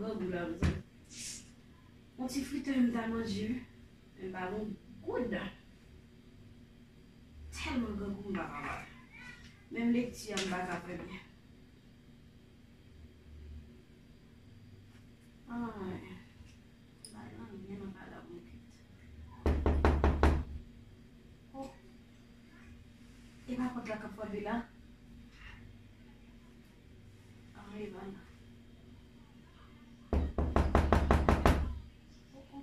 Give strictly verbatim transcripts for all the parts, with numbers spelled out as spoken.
Grangou la, mezanmi. Yon ti frite m ta manje, wi. Men m pa gon goud. Tèlman grangou m pa kapab. Menm lekti a m pa ka fè byen. Ay. M pa nan anyen nan kay la pou m kite. Oh. E pa pòt la k ap frape la? Ay, e pa la. Oh, oh.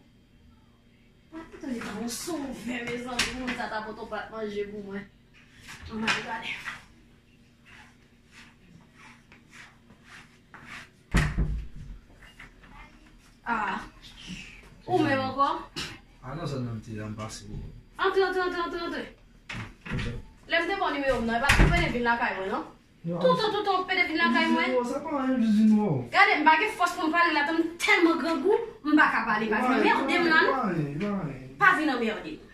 Pa tande pa yon son ouvè, mezanmi, pou moun sa ta pote yon plat manje pou mwen. Ann al gade. Ah. Ou menm ankò? Ah non, sa nan ti la, m pase pou ou. Antre, antre, antre, antre, antre. Lè m te ba w nimewo m nan, e pa t pou w pede vin lakay mwen, non? Non. Toutan, toutan, w pede vin lakay mwen. Non, sa pa anyen, m jis vin wè w. Gade, m pa gen fòs pou m pale la, tan m tèlman grangou, m pa ka pale, pa vin anmède m la, non. Pa anyen, pa anyen. Pa vin anmède m.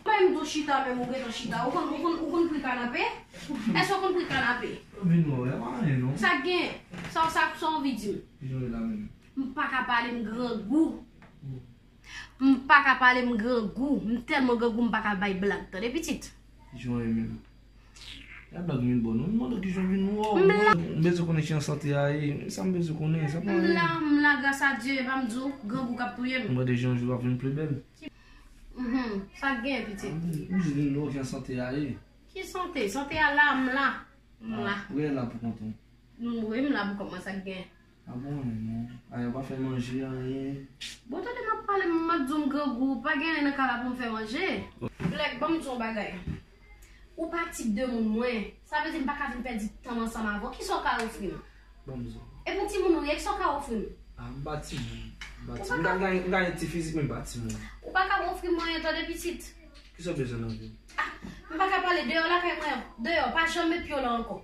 Mwen, m di w chita, menm ou gentan chita. Ou konn, ou konn, ou konn pri kanape? Èske ou konn pri kanape? Vin wè w, e pa anyen, non. Sa k gen? Sa, sa, sa w anvi di m? Vin wè la menm. M pa ka pale, m grangou. Hmm. M pa ka pale, m grangou. M tèlman grangou, m pa ka bay blag. Tande, pitit? Kijan w ye menm? E blag vin bon, non? M mande w kijan w vin wè w. M la. M bezwen konnen kijan sante a ye. Sa m bezwen konnen, sa pa anyen. M la, m la, gras a Dye, e pa m di w, grangou k ap touye m. M mande jan jou ap vin pli bèl. Mhm. Sa k gen, pitit? M jis vin wè w, jan sante a ye. Ki sante? Sante a la, m la. M la. Ah, ou rete la pou kont ou? Wi, m la pou kont mwen, sa k gen? Ah bon, non. Ay, ou pa fè manje, anyen? Bon, tande m ap pale, m ap di w m grangou, pa gen anyen nan kay la pou m fè manje. Blèk, ban m di w yon bagay. Ou pa tip de moun mwen. Sa vle di m pa ka vin pèdi tan m ansanm avè w. Kisa w ka ofri m? Ban m di w. Epi w timoun ou ye, kisa w ka ofri m? Ah, m pa timoun. M pa timoun. M ka gen, m ka gen ti fizik, men m pa timoun. Ou pa ka ofri m anyen, tande, pitit. Kisa w bezwen nan vi w? Ah, m pa ka pale. Deyò lakay mwen an. Deyò, pa janm met pye w la ankò.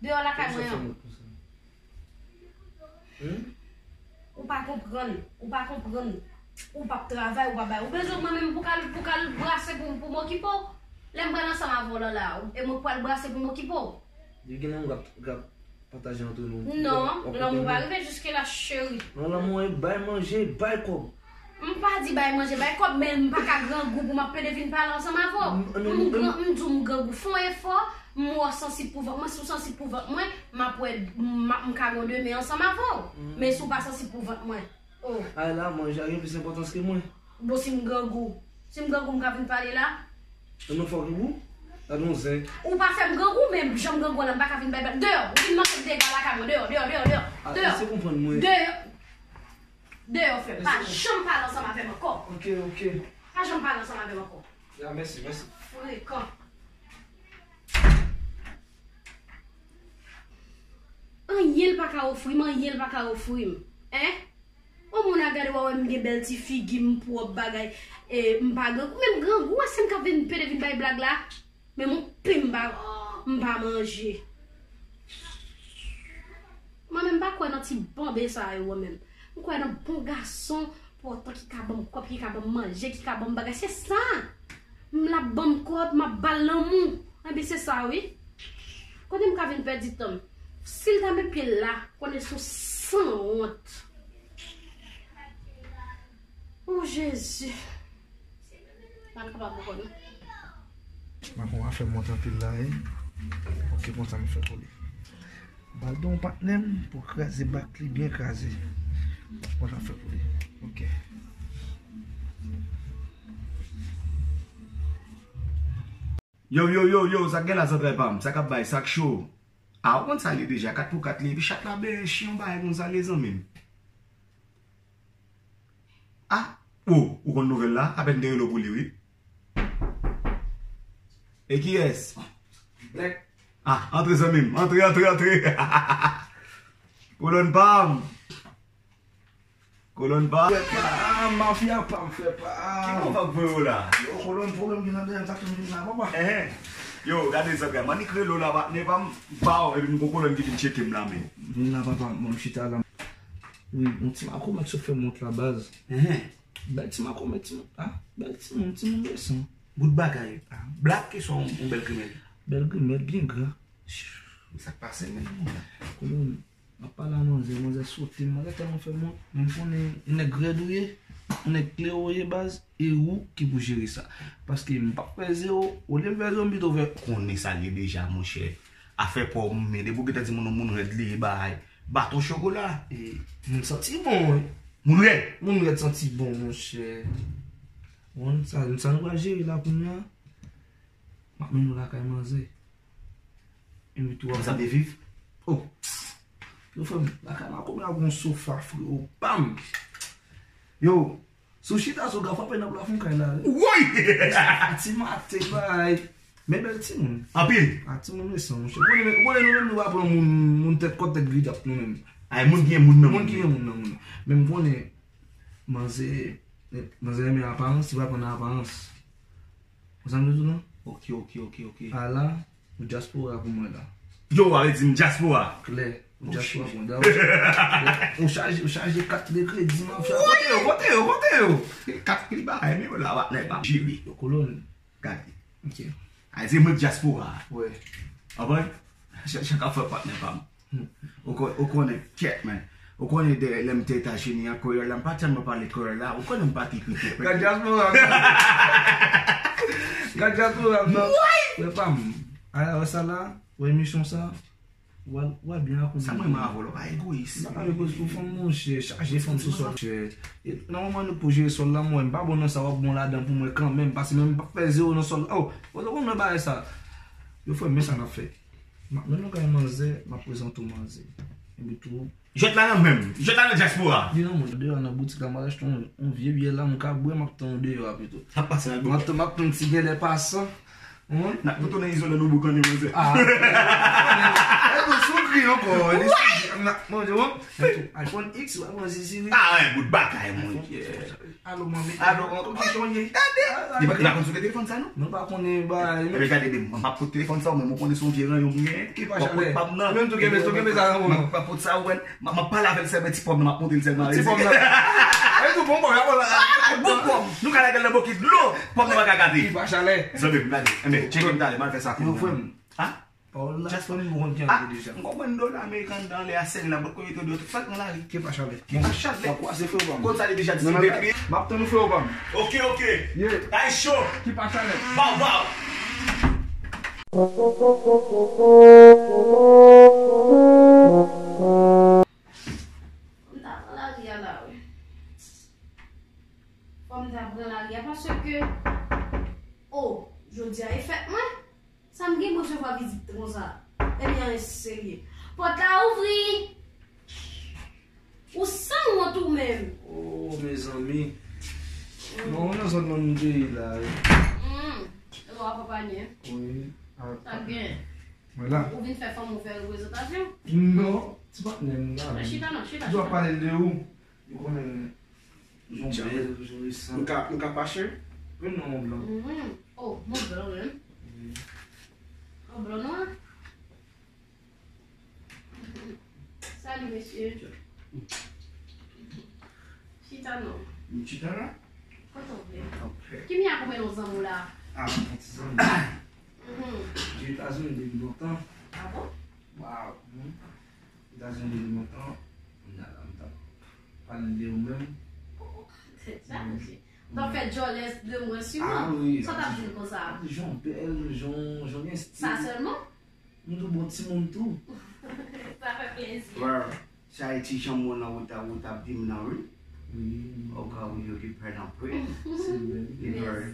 Deyò lakay mwen an. Kisa w fè m konsa? Hmm? Ou pa konprann, ou pa konprann. Ou p ap travay, ou p ap bay. Ou bezwen mwen menm pou k al, pou k al brase pou, pou m okipe w? Lè m pral ansanm avè w lan la, e mwen k pral brase pou m okipe w? Depi gen lanmou k ap, k ap pataje ant nou. Non, lanmou pa rive jiske la, cheri. Non, lanmou e bay manje, bay kòb. M pa di bay manje, bay kòb, men m pa ka grangou pou m ap pede vin pale ansanm avè w. M, m, m, m di w m grangou, fè yon efò, m wè w sansib pou vant mwen, si w sansib pou vant mwen, m ap wè, m, m ka gen yon demen ansanm avè w. Mm. Men si w pa sansib pou vant mwen, oh. Ay la, manje a gen plis enpòtans ke mwen. Bon, si m grangou, si m grangou, m ka vin pale la? Nan fòk ou? Gade yon zen. Ou pa fè m grangou, men jan m grangou an la, m pa ka vin bay blag. Deyò, ou vin manke dega lakay mwen. Deyò, deyò, deyò, deyò. Ah, deyò. Èske w konprann mwen? Deyò. Deyò, frè m. Pa janm pale ansanm avè m ankò. Ok, ok. Pa janm pale ansanm avè m ankò. Ya, mèsi, mèsi. Frekan. Anyen l pa ka ofri m, anyen l pa ka ofri m. Hein? Yon moun ap gade w a wè m gen bèl ti figi, m pwòp bagay. E, m pa grangou, men m grangou, wè se m k ap vin pede vin bay blag la. Men m pen m pa, m pa manje. Mwen menm m pa kwè nan ti banben sa yo, mwen menm. M kwè nan bon gason, pòtan ki ka ban m kòb, ki ka ban m manje, ki ka ban m bagay. Se sa. M l ap ban m kòb, m ap ba l lanmou. Enben se sa wi. Kote m ka vin pèdi tan m? Si l ta met pye l la, konnen se yon sanwont. O Jezi. M pa kapab ankò non. M ap fè mont anpil la, wi. Ok, konsa m fè pou li. Ba l don patnè m pou kraze bak li byen kraze. Konsa m fè pou li. Ok. Yo, yo, yo, yo, sa k gen la zantray pa m? Sa k ap bay, sa k cho? A, ou konn sa l ye deja, kat pou kat li, epi chat la benyen chen yon bagay konsa, li zanmi m. Ah, oh, ou konn nouvèl la? Apèn gen relo pou li, wi. E kiyès? Blèk. Ah, antre zanmi m, antre, antre, antre. Kolòn pa m. Kolòn pa. Frè pa m, mafya pa m, frè pa m. Ki konva k voye w la? Yo, kolòn, pwoblèm ki nan dèyè m, sa k tonbe la, papa. Enhen. Yo, gade zantray, m annik rele w la, patnè pa m, ba w, epi m gon kolòn ki vin tcheke m la, men. Vin la, papa, bon, m chita la. Wi, yon ti makomèt sot fè mont la, baz. Enhen. Bèl ti makomèt, ti moun. Ah, bèl ti moun, ti moun desan. Bout bagay. Ah, blak ke swa yon, yon bèl grimèl? Bèl grimèl, byen gran. Sa k pase menm? M ap pale a manzè, manzè sote m, manzè tèlman fè m wont, men m konnen yon nèg rèd ou ye, yon nèg klere ou ye baz, e ou ki pou jere sa. Paske m p ap fè zewo, olye m fè zewo, m pito fè. Konnen sa l ye deja, monchè. Afè pa w, men depi w gentan di moun, moun rèd li ye, bay baton chokola. E, moun santi bon, wi. Moun rèd. Moun rèd santi bon, monchè. Bon, sa, sa nou pral jere la kounye a. M ap mennen w lakay manzè. Epi tou w ap. Sa te viv? Oh. Yo, frè m, lakay la kòm la gon sofa, freo, pam! Yo, si w chita sou ga, frape nan plafon kay la, wi. Woy! Ti maten, bay. Men bèl timoun. Anpil. A, timoun resan, monchè. Ou konnen, ou konnen nou menm, nou pa pran moun, moun tèt kòt, tèt gridap, nou menm. Ay, moun ki gen moun nan moun. Moun ki gen moun nan moun. Men m konnen, manzè, manzè renmen aparans, li pa pran nan aparans. Ou sa m di tou non? Ok, ok, ok, ok. Ala, ou dyaspora pou mwen la. Yo, w ale di m dyaspora. Klè, ou dyaspora pou mwen. Dayè, ou chaje, ou chaje kat de kredi, m ap chaje. Kote yo, kote yo, kote yo? Kat ki bagay, men yo la, patnè, pa jere. Yo kolon. Gade. Ok. A di mwen dyaspora. Wè. Konprann? Jan, jan k ap fè patnè pa m. Ou kon-, ou konnen, kèt, man. Ou konnen de lè m te Etazini an, kreyòl la, m pa tèlman pale kreyòl la. Ou konnen m pa te kreyòl. Gad dyaspora m nan. Gad dyaspora m nan. Frè pa m. Ala wè sa la, wè emisyon sa. W al, w al byen akonpli. Sa mwen renmen avè w la, w pa egoyis. M pa egoyis pou fanm, monchè, chaje fanm sou sòl. Nan moman nou pou jere sòl la, mwen, m pa bon nan sa, w ap bon ladan pou mwen kanmenm, paske menm m p ap fè zewo nan sòl la. Oh, ou te konn nan bagay sa. Yo, frè m, men sa n ap fè. M ap mennen w kay manzè, m ap prezante w manzè. Epi tou. Jwèt la nan men m. Jwèt la nan dyaspora. Li nan moun deyò nan boutik la, m al achte yon, yon vye byè la, m ka bwè, m ap tann w deyò a pito. Sa pase nan boutik. M ap tann, m ap tann ti genlè pasan. Wi. N ap tounen izole nou boukannen manzè. Ah. E tou sou kri ankò. Li sou kri. N ap manje, wi. E tou, iPhone X, w ap manje siri. Ah, yon bout bagay, monchè. Alo, manmi. Alo, manmi. Kòman w ye? Gade. Li pa, li pa konn sou telefòn sa, non? Nou pa konnen bagay, non. Ebyen, gade, m ap pot telefòn sa, ou menm ou konnen se yon vye ranyon m gen. Ki pa chalè. M ap pot pa m nan. Menm tou kenbe, tou kenbe sa nan men w. M ap pot sa, ou wè. M ap, m ap pale avè l sèlman, ti pòm nan, m ap montre l sèlman. Ti pòm nan. E tou bon pòm, y ap pale. Ah, bon pòm. Nou ka lage l nan bokit dlo. Pòm nan pa ka gate. Li pa chalè. Zanmi m, gade. Enben, tcheke m talè, m al fè sa kounye a. Yo, frè m. Ha? Pawòl la, fò nou konn ki an li deja. M konprann dola amerikan nan lè a sèl la, bòt kote yo, tout sa k nan lari. Ki pa chalè. Ki pa chalè. Sa kwa se frè pa m. Kot sa li deja distribiye. M ap tann ou frè pa m. Ok, ok. Yeah. Tay cho. Ki pa chalè. Baw, baw. M ta pran lari a la, wi. Fò m ta pran lari a, paske, o, jodi a e fèt mwen. Sa m gen pou resevwa vizit konsa? Ebyen, anyen serye. Pòt la ouvri! Ou sanwont ou menm! Oh, mezanmi. Mm. Non, nan zòn nan nou te ye la, wi. Mm. E w akonpanye? Wi. Sa gen? Mwen la. Ou vin fè fanmi w fè reprezantasyon? Non, ti patnè m la. Chita non, chita, chita. Yo ap pale de ou. Ou konnen yon bèl, yon resan. Nou ka, nou ka fache? Vin non, mon blan. Mhm. Oh, mon blan, wi. Wi. Mon blan nwa. Salut, mesye. Chita non. M chita la? Kote w vle? Ok. Ki mi a koupe nou zanmi w la? Ah, yon ti zanmi. Mhm. Etazini depi lontan. Ah bon? Waw. Mhm. Etazini depi lontan. Kounya la, m t ap pale de ou menm. Tèt chaje. T ap fè djòlès de mwen siman. Ah wi. Sa w t ap di m konsa? Jan w bèl, jan w, jan w gen stil. Sa sèlman? M tou bon timoun tou. Sa fè plezi. Wè, se Ayiti jan m wè nan wout la, wout ap di m nan wi. Wi. Oka ou yo ki pè nan pri. Se vre. Li vre.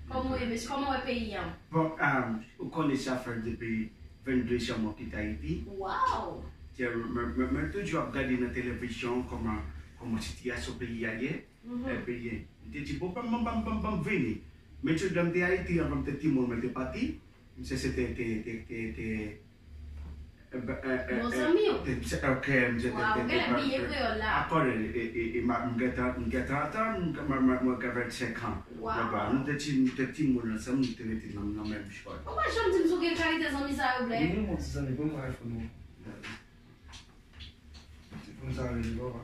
Kòman w ye, mesye? Kòman w wè peyi a? Bon, um, ou konnen sa fè depi vennde jan mwen kite Ayiti. Wow! Mwen, mwen, mwen toujou ap gade nan televizyon kòman, kòman sitiyasyon peyi a ye. Mhm. Ebyen, m te di, bon, ban m, ban m, ban m, ban m vini. Men tou lè m te Ayiti, anvan m te timoun, mwen te pati. Misye se te, te, te, te, te, eh, eh, eh, bon zanmi w. Te, misye, ok, misye te, te, te, te, te, akò, e, e, e, e, m gentan, m gentan antann, mwen, mwen, mwen gen vennsenk an. Wow. Nou te ti, nou te timoun ansanm, nou te rete nan, nan menm chòt. Ou pa janm di m si w gen kalite zanmi sa yo, Blè. Wi, mwen ti zanmi, pou mwen iPhone ou. Telefòn sa rele papa.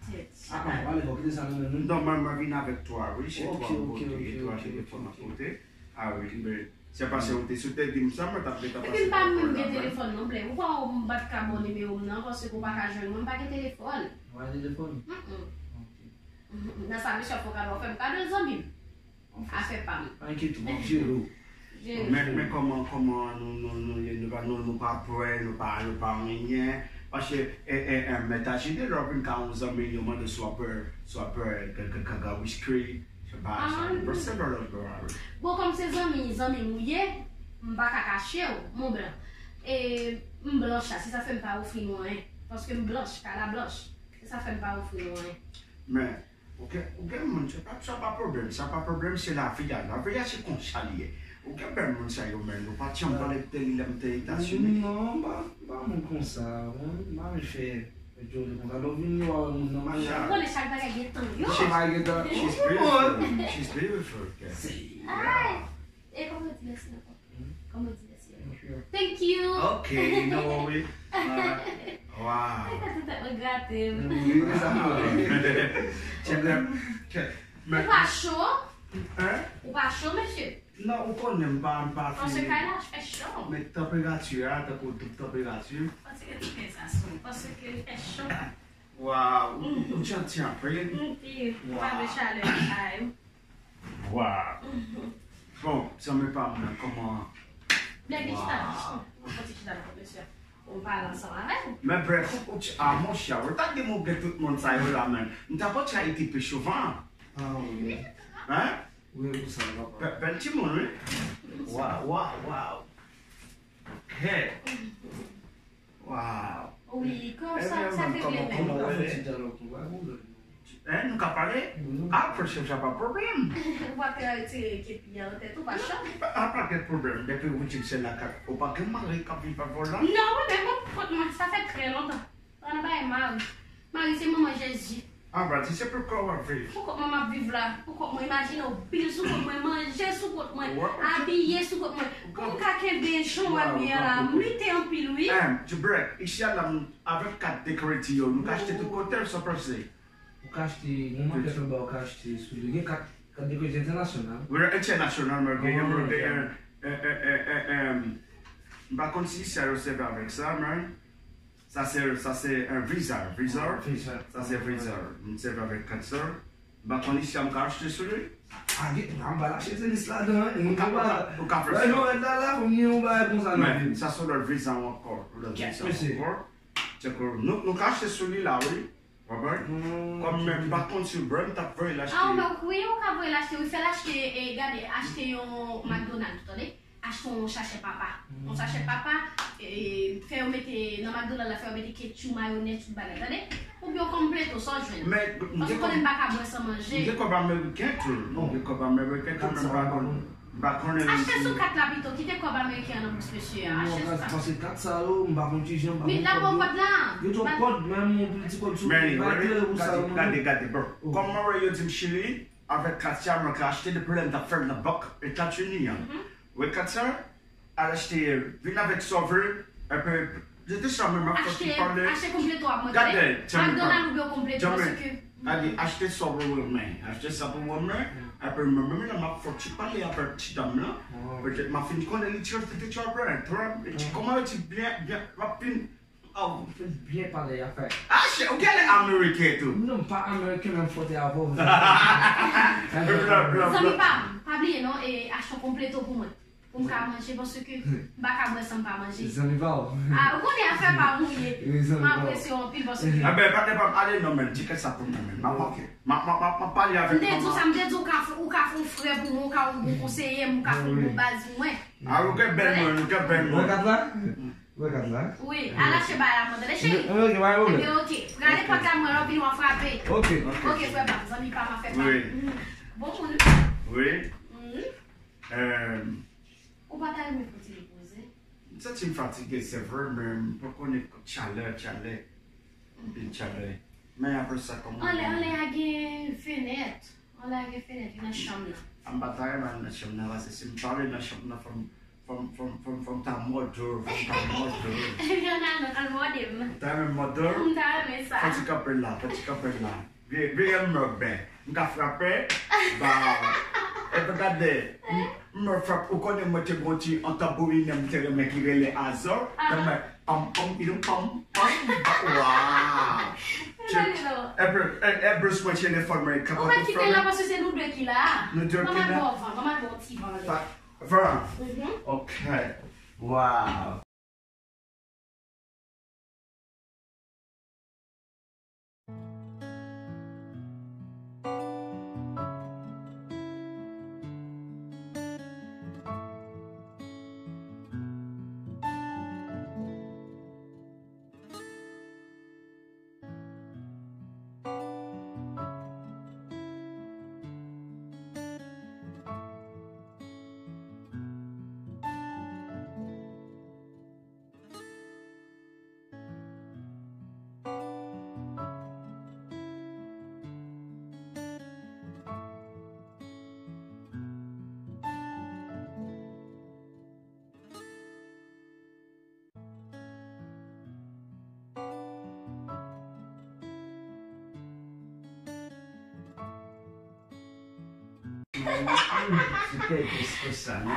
Tèt chaje. Ah, ah, ale, bon, kite sa nan men nou. Non, mwen, mwen vin avèk twa, wi, se twa m pote, twa telefòn m pote. Ah, wi, men, Se paske ou te sou te di m sa, mwen t ap gentan pase. Epi m pa menm gen telefòn non, Blè. Ou kwè ou m pa t ka ba w nimewo m nan, paske ou pa ka jwenn mwen, m pa gen telefòn. Ou pa gen telefòn? Mm-mm. Ok. Mm-mm. Nan sa, mesye ap fè kado, fè m kado, zanmi m. Afè pa m. Pa enkyete w, m ap jere w. Jere. Men, men kòman, kòman nou, nou, nou ye, nou pa, nou, nou pa pè, nou pa, nou pa anyen. Paske, e, e, e, mèt ajide, lè w vin ka yon zanmi, yo mande si w ap, si w ap, ke, ke, ke, ke wiskri, se pa sa, se pa sa. Bon, kòm se zanmi, zanmi m ou ye, m pa ka kache w, mon blan. E, m blanch la, se sa fè m pa ofri nou anyen. Paske m blanch, kala blanch. Se sa fè m pa ofri nou anyen. Men, ou gen, ou gen moun, se pa, sa pa pwoblèm, sa pa pwoblèm, se lavi a. Lavi a, se konsa li ye. Ou gen bèl moun sa yo, men, nou pa t janm pale de li lè m te Etazini. Non, m pa, m pa moun konsa, m pa vin fè djòl konsa. Lè w vini, w a wè moun nan, machin. Ou konnen chak bagay gen tan yo. Chak bagay gen tan. She's beautiful. She's beautiful, girl. Ay! E kòman w di mèsi ankò? Kòman w di mèsi ankò? Thank you. Ok, no worry. Wow. Ay, gade tout tèt mwen grate m. Wi, wi, sa. Ou pa cho? Hein? Ou pa cho, mesye? Non, ou konnen m pa, m pa fin. Paske kay la fè cho. Men tanperati a, tankou tout tanperati. Paske tout sa sou, paske fè cho. Wow, ou, ou janti anpil. Anpil. Ou pa vle chalè, ay. Waw. Bon, zanmi pa m nan, kòman? Nèg li chita, mwen pran ti chita nan kòt mesye a. Ou pale ansanm avè l. Men brèf, ou, ou, ah, monchè, ou ta di m ou gen tout moun sa yo la, men. M ta pran ti Ayiti pi souvan. Ah, wi. Hein? Wi, pou sa, papa. Bè-, bèl timoun, wi. Waw, waw, waw. Ok. Wow. Wi, kòm sa, sa te vle menm. Kòman w rele? Hein, nou ka pale? Wi, nou ka pale. Ah, frè, se pa pwoblèm. Ou pa te retire kepi a nan tèt ou, pa chan? Ah, pa gen pwoblèm. Depi ou di m se lakay, ou pa gen mari k ap viv avè w la? Non, mwen menm, mwen, kot mwen, sa fè trè lontan. Ann bay mari. Mari se manman Jezi. Ah, bradi, se pou kò w ap viv. Pou kont mwen m ap viv la. Pou kont mwen, imajine w, bil sou kont mwen, manje sou kont mwen, abiye sou kont mwen. Pou m ka kenbe jan w ap ye a la, m lite anpil, wi. Em, Djoubrek, isi a la, m, avèk kat de kredi yo, nou ka achte tout kote, sa w panse? Ou ka achte, yon makèt anba, ou ka achte sou li. Gen kat, kat de kredi entènasyonal. Wi, entènasyonal, mwen genyen, mwen genyen, eh, eh, eh, eh, em, m pa konn si sa yo sèvi avèk sa, men. Sa se, sa se, eh, Visa, Visa. Visa. Sa se Visa. M sèvi avèk kat sa. M pa konn isi a m ka achte sou li. Ah, gen, m pa lache tenis ladan, hein. Ou ka, ou ka, ou ka fè sa. Lè nou rèd la, la, fò m gen yon bagay konsa nan men, sa se lòt Visa ankò, lòt Visa ankò. Tchèk, nou, nou ka achte sou li la, wi. Ou konprann? Kòm men m pa konn si Brand t ap voye l achte. Ah, men wi, ou ka voye l achte, wi, fè l achte, e, gade, achte yon McDonald, tande? Achte yon sachè papa. Yon sachè papa, e, fè yo mete nan McDonald la, fè yo mete ketchup, mayonèz, tout bagay, tande? Oubyen yon completo, sa w jwenn. Paske w konnen m pa ka bwè san manje. M gen kòb ameriken tou. M gen kòb ameriken tou, men m pa konn, m pa konnen menm si. Achte sou kat la pito, kite kòb ameriken an nan bous mesye a. Achte sou kat. Paske kat sa yo, m pa konn kijan, m pa konn kòb yo. Mit la bò kòd la. Yo twòp kòd, menm yon pil ti kòb sou li, pa klere pou sa yo mande. Gade, gade, bro. Kòm mwen wè yo di m Chili, avèk kat sa, mwen ka achte depi lè m t ap fè l nan bank Etazini an. Wè kat sa, al achte, vin avèk sa w vle, epi, se te sa menm, m ap fè ti pale. Achte, achte completo a mwen, tande. Gade, McDonald oubyen completo, paske. Gade, achte sa w vle, men. Achte sa pou mwen, men. Epi, mwen menm, la, m ap fè ti pale avèk ti dam nan. Petèt, m ap fin konnen li ti, ti, ti, ti, ti, kòman yo di byen, byen, m ap fin Oh, ou fin byen pale afè. Ah, chè, ou genlè ameriken tou. Non, m pa ameriken, men m fòte avè w. Zanmi pa m, pa bliye non, e achte yon completo pou mwen. Pou m ka manje, paske m pa ka bwè san m pa manje. Zanmi pa w. Ah, ou konnen afè pa m ou ye. M apresye w anpil paske. Enben, patnè pa m, ale non, men, di kèt sa pou mwen, men. M ap, m ap, m ap, m ap pale avèk manman. M te di w sa, m te di w ka fè, ou ka fè yon frè pou mwen, ou ka yon bon konseye m, ou ka fè yon bon baz pou mwen. Ah, ou gen bèl mwen, ou gen bèl mwen. Wè kat la? Wè kat la? Wi, al achte bagay la pou mwen, tande, cheri? Ok, pa gen pwoblèm. Ebyen, ok. Rale pòt la, mwen, lè w vini, w a frape. Ok. Ok, frè pa m, zanmi pa m, afè pa m. Wi. Bon moun. Wi. Ou pa ta renmen fè yon ti repoze? M santi m fatige, se vre, men m pa konnen chalè, chalè. Anpil chalè. Men apre sa, kòman? Anlè, anlè a gen fenèt. Anlè a gen fenèt, wi, nan chanm nan. A, m pa ta renmen al nan chanm nan, paske si m ta ale nan chanm nan, fò m, fò m, fò m, fò m, fò m ta mòde w, fò m ta mòde w. Ebyen, al nan, al mòde m. Ou ta renmen m mòde w? M ta renmen sa. Fè ti kanpe la, fè ti kanpe la. Vire, vire m mòde, m ka frape. Ba, epi gade, m, Mwen frap, ou konnen mwen te gon ti an tanbourinè m te renmen ki rele Azor. Aha. Mwen, pam, pam, pidon, pam, pam, ba, waw. Check. Every, every sweat telefòn mwen kapab. Ou pa kite l la paske se nou de ki la. Nou de ki la. Manman bon van, manman bon ti van. Van. Mhm. Ok. Waw. Se te espesal, non?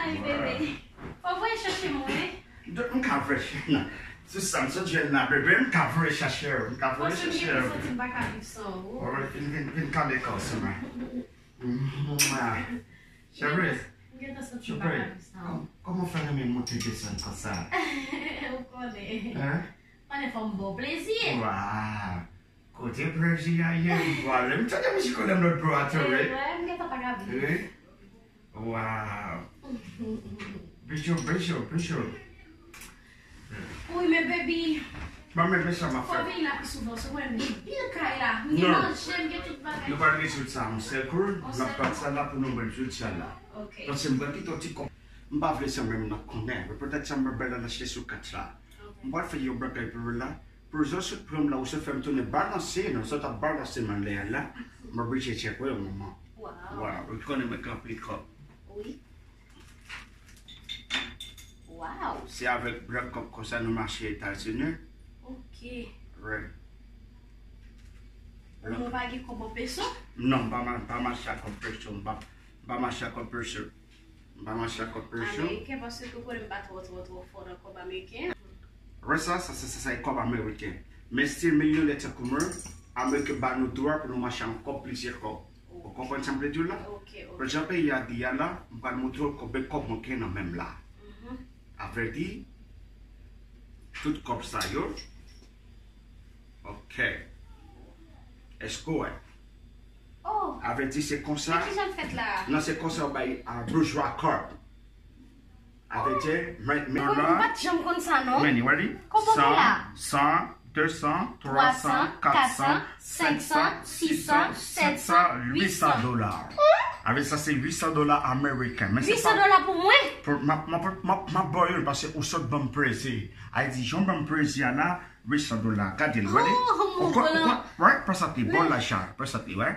Ay, bebe. Fò voye chache mwen. M ka voye chache. Se sa, m sot jwenn la, bebe. M ka voye chache. M ka voye chache. Paske m gen pou santi m pa ka viv san ou. Vin, vin, vin kale kò sou mwen. Mwa. Cheri. M gentan santi m pa ka viv san ou. Kòman w fè renmen monte desann konsa? Ou konnen. Hein? Konnen fò m ba w plezi. Waw. Kote plezi a ye? Vwala, m tande mizik ou nan lòt bò a tou, wi. Wi, m gentan pa ka viv. Wi. Waw. Bichou, bichou, bichou. Wi, men baby. Ban mwen, men sa m ap fè. Fò w vini la pi souvan, se mwen menm. Byen kay la. M gen manje, m gen tout bagay. Nou pral rezoud sa yon sèl kou. N ap bat sa la pou nou rezoud sa la. Ok. Paske m pral kite yon ti kòb. M pa vle sa menm nan konnen. Men petèt sa m pral achte sou kat la. Ok. M pral fè yon bagay pou ou la. Pou zò sot pran m la, ou sot fè m tounen balanse, non, zò t ap balanse m anlè a la. M oblije tcheke yon moman. Waw. Waw, ou konnen mwen gen anpil kòb. Wi. Waw. Se avèk blòk kòb konsa nou mache Etazini. Ok. Wi. Ou pa gen kòb an peso? Non, m pa ma-, pa mache ak kòb peso, m pa, m pa mache ak kòb peso. M pa mache ak kòb peso. Ameriken, paske ou konnen m pa twò, twò, twò fò nan kòb ameriken. Wè sa, sa, sa, sa, sa e kòb ameriken. Men still milyonè tankou mwen, Ameriken ba nou dwa pou nou mache ak kòb plizyè kòb. Ou konprann sa m vle di w la? Ok, ok. Jan peyi a di a la, m pral montre w konbyen kòb mwen gen nan men m la. Mhm. Avrèdi, tout kòb sa yo, ok. Èske w wè? Oh. Avrèdi se konsa. Men kijan l fèt la? Non, se konsa yo bay a boujwa kòb. Avrèdi, men, men la. Mwen pa t janm konn sa, non. Men, you ready? Kòman w fè la? San, san, de san, twa san, kat san, senk san, sis san, sèt san, uit san dola. Avèk sa, se uit san dola ameriken. Men se pa uit san dola pou mwen? Pou, m ap, m ap, m ap, m ap ba w youn paske ou sot ban m plezi. Ay di, jan w ban m plezi a la, uit san dola. Gade l, wè li? Oh, mon gran. Wè, pran sa pi, bon lajan, pran sa pi, wè.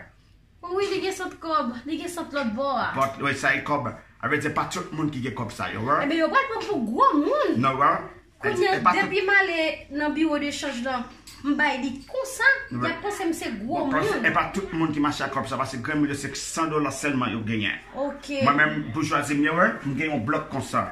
Wi, li gen sant kòb, li gen sant lòt bò a. But, wè, sa e kòb. Avè di, pa tout moun ki gen kòb sa yo, wè. Ebyen, yo pral pran pou gwo moun. Non, wè. Kounye a, depi m ale nan biwo de chanj lan, m bay li konsa, y ap panse m se gwo moun. E pa tout moun ki mache ak kòb sa, paske granmoun yo se san dola sèlman yo genyen. Ok. Mwen menm, boujwazi m ye, wè, m gen yon blòk konsa.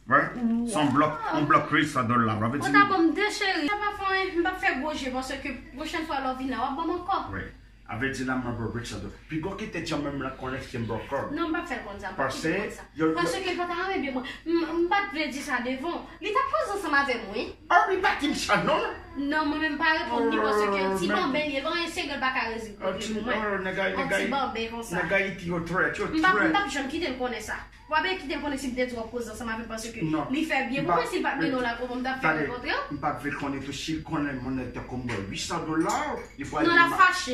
Wè, se yon blòk, yon blòk uit san dola. Sa vle di. Ou ta ban m de cheri. Sa pa fè anyen, m p ap fè gwo je, paske pwochèn fwa lè w vin la, w ap ban m ankò. Wi. Avè di la, mwen ban w uit san dola. Piga w kite di an menm la konnen si m ba w kòb. Non, m p ap fè l konn sa, m p ap kite l konn sa. Paske l pa ta renmen byen mwen. M, m pa t vle di sa devan w. Li t ap koze ansanm avè m, wi. Ah, li pa di m sa, non? Non, mwen menm pa reponn li, paske ti banben li ye, l pa gen senk goud pa ka rezoud pwoblèm pou mwen. Yon ti banben konsa. Nèg Ayiti yo trèt, yo trèt. M p ap, m p ap janm kite l konnen sa. W ap kite l konnen si m te di w ap koze ansanm avè l paske li fè byen pou mwen, si l pa t mennen w la, kòman m t ap fè rankontre w? M pa t vle konnen tou si l konnen yon nèg tankou m ba l uit san dola, li pral di m,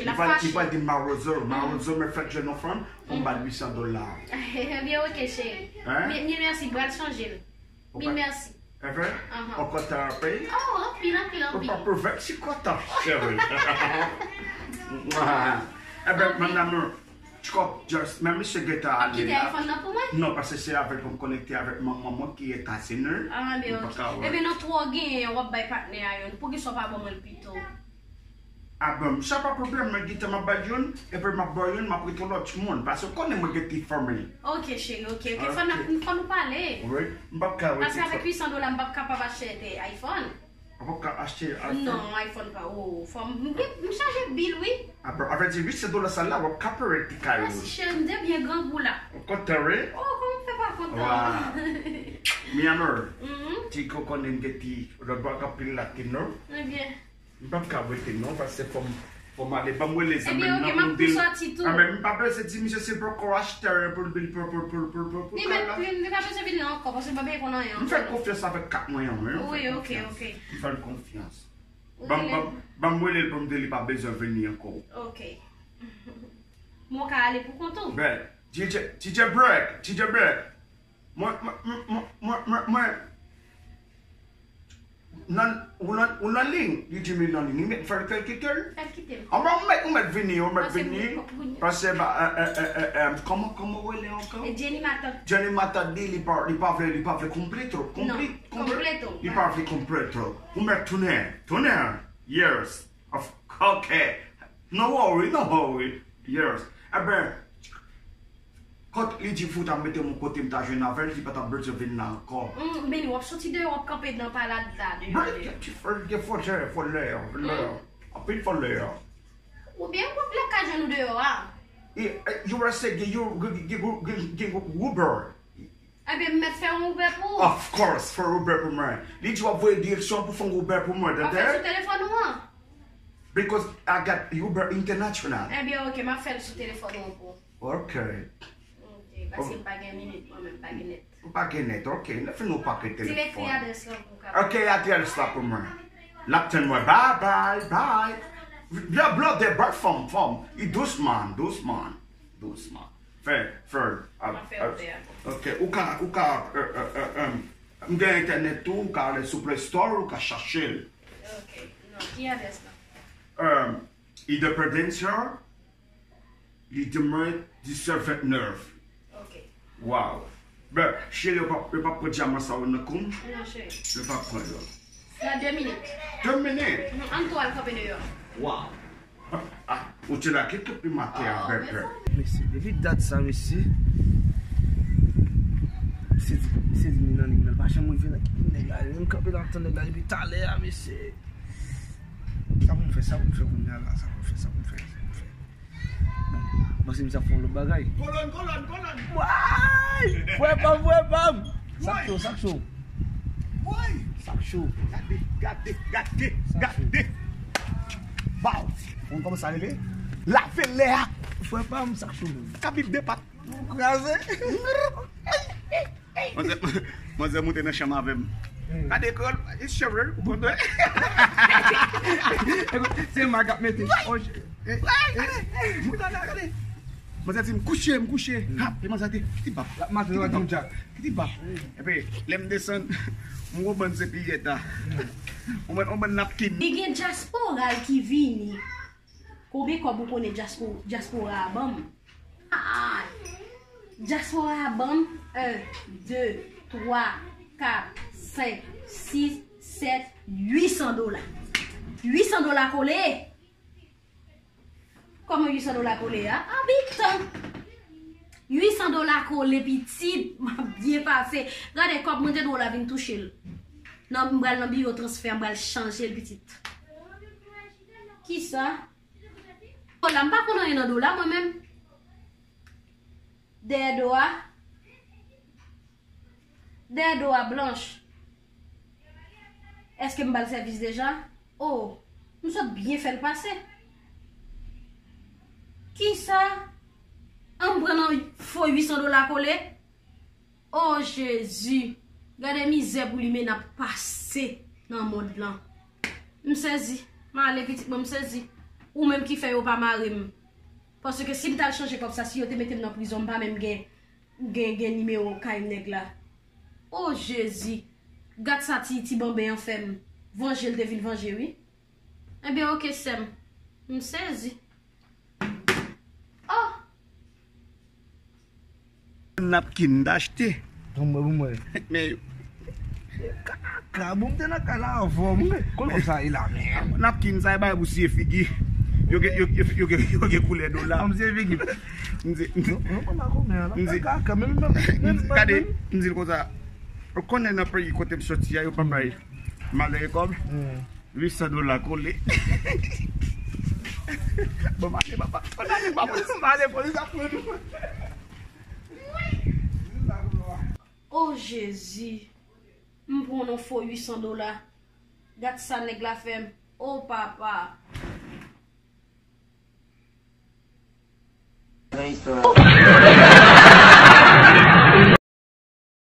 li pral di m mawozo, mawozo, mwen fèk jwenn yon fanm, pou m ba l uit san dola. Ebyen, ok, cheri. Mil mèsi, m pral chanje l. Mil mèsi. Ever? Ahan. Ou kontan anpil? Oh, anpil, anpil, anpil. Ou pa pou vèt si kontan, cheri. Ebyen, mon amour, Chop, just, men misye gentan ale la. Kite iPhone nan pou mwen? Non, paske se avè l pou m konekte avèk manman mwen ki Etazini. Ah, men ok. Ebyen, nan twa w genyen, w ap bay patnè a youn. Poukisa w pa ban mwen l pito? Ah bon, sa pa pwoblèm, mwen gentan m ap bay youn, epi m ap ba w youn, m ap rete yon lòt moun, paske w konnen mwen gen ti fanmi. Ok, cheri, ok, ok. Fò n ap, fò nou pale. Wi, m p ap ka rete. Paske avèk uit san dola, m p ap kapab achte te iPhone. Ou p ap ka achte iPhone? Non, iPhone pa. Oh, fò m, m, m chaje bil, wi. Apre, avè di uit san dola sa la, w ap ka peye ti kay ou. Mèsi, cheri, m te byen grangou la. Ou kontan, wi? Oh, kòman m fè pa kontan? Wa. Mi amor, ti kokonnen gen ti lòt bò ak anpil latin, non? Ebyen. M p ap ka rete non, paske fò m, fò m ale. Ban m rele zanmi m nan pou m di l. Ebyen, ok, m ap tou sòti tou. Ah, men m pa bezwen di misye si l poko achte pou l, pou l, pou l, pou l, pou l, pou l, pou l, pou l. Li mèt, li pa bezwen vini ankò, paske l pa bezwen konn anyen ankò. M fè l konfyans avèk kat mwen an, wi. M fè l konfyans. Wi, ok, ok. M fè l konfyans. Ban m, ban m, ban m rele l pou m di l li pa bezwen vini ankò. Ok. Mwen ka ale pou kont ou. Ben, D J, D J Break, D J Break. Mwen, mwen, mwen, mwen, mwen, mwen, nan, ou nan, ou nan liy? Li di m li nan liy. Li mèt fè l, fè l kite l. Fè l kite l. Anben, ou mèt, ou mèt vini, ou mèt vini. Paske, ba, eh, eh, eh, eh, eh, kòman, kòman ou rele ankò? E Jenny Matant. Jenny Matant di li pa, li pa vle, li pa vle konpli twòp. Konpli, konpli. Li pa vle konpli twòp. Ou mèt tounen, tounen. Yes. Of, ok. No worry, no worry. Yes. Eben, kot li di fout ap mete m yon kote m ta jwenn avè l, li pa t ap bezwen vin la ankò. Mm, men w ap soti deyò, w ap kanpe nan palad la, deyò, deyò. Gen fòlè, fòlè, fòlè. Anpil fòlè. Oubyen w ap lè ka jwenn ou deyò a. E, e, you were say gen, gen, gen, gen, gen Uber. Ebyen, m mèt fè yon Uber pou ou. Of course, fè Uber pou mwen. Li di w ap voye direksyon pou fè yon Uber pou mwen, tande? W ap fè l sou telefòn ou an? Because I got Uber International. Ebyen, ok, m ap fè l sou telefòn ou an pou ou. Ok. Ok, paske m pa gen minit, mwen menm, m pa gen nèt. Ou pa gen nèt, ok. Lè fini ou pa gen telefòn. Ti lekri adrès lan pou w kapab. Ok, adrès la pou mwen. L ap tann mwen. Bye, bye, bye. Byen blòdè, bòy fanm, fanm. E dousman, dousman, dousman. Fè, fè, ah, ah, ok, ou ka, ou ka, euh, euh, euh, euh, m gen entènèt tou, ou ka ale sou Play Store, ou ka chache l. Ok, non, ki adrès la? Euh, Independence, li di mwen disèt vennèf. Ok. Wow. Ben, cheri, yo p ap, yo p ap pran dyaman sa yo nan kou m? Non, cheri. Yo p ap pran yo. Nan de minit. De minit? Mhm, ann tou al kanpe deyò. Wow. Ah, ou te la, kèk pi maten a, bèbè. Mesye, depi dat sa, mesye. Mesye di, mesye di, m nan liy nan, pa janm rive nan ki nèg la, m kanpe la, tann nèg la depi talè a, mesye. Sa pou m fè, sa pou m fè kounye a la, sa pou m fè, sa pou m fè, sa pou m fè. Bon, m panse misye ap fè yon lòt bagay. Kolòn, kolòn, kolòn. Way! Frè pa m, frè pa m. Sa k cho, sa k cho. Woy! Sa k cho. Gade, gade, gade, gade. Baw! Ou konn kòman sa rele? Lave lè a. Frè pa m, sa k cho menm. Kabib de pat. Kraze. Manzè, manzè monte nan chanm avè m. Gade kò l, it's sure, ou konn wè. Se mag ap mete. Manzè di m kouche, m kouche. Ha, e manzè di, ki ti bap. Ki ti bap. Epi, lè m desann, m wè bann sèviyèt a. M wè, m wè bann napkin. Li gen dyaspora l ki vini. Konbyen kòb ou konnen dyaspo-, dyaspora a ban m? Ay! Dyaspora a ban m en, de, twa, kat, senk, sis, sèt, uit san dola. Uit san dola kole! Kòman uit san dola kole a? Abitan! Uit san dola kole, pitit, m ap byen pase. Gade kòb mwen te dwe w la vin touche l. Nan, m pral nan biwo transfè, m pral chanje l, pitit. Kisa? Dola, m pa konn anyen nan dola, mwen menm. Dèyè do a. Dèyè do a blanch. Èske m ba l sèvis deja? Oh, m sot byen fè l pase. Kisa? An m pran nan fo uit san dola kole? Oh Jezi! Gade mizè pou li men n ap pase nan mond lan. M sezi. M ale pitit mwen, m sezi. Ou menm ki fè yo pa mare m. Paske si m t al chanje kòb sa, si yo te mete m nan prizon, m pa menm gen, gen, gen nimewo kay nèg la. Oh Jezi! Gad sa ti, ti banben an fè m. Vanje l te vin vanje, wi. Ebyen, oke, sè m. M sezi. Oh! Napkin m t achte. Ban mwen, ban mwen. Men. Kaka, bon, m te nan kay la avan w, mwen. Kote kòb sa ye la, men? Napkin sa, e bay pou siye figi. Yo gen, yo, yo, yo gen, yo gen koulè dola. Kòm se figi. M di, m di, Nou pran nan konbyen la? M di- Kaka, men, men, men, Gade, m di l konsa. Ou konnen nan peyi kote m soti a, yo pa bay malere kòb. Uit san dola kole. Bon, m ale, papa. Bon, m ale, papa. M ale, polis ap pran nou. O Jezi, m pran yon fo uit san dola. Gad sa nèg la fè m. O papa.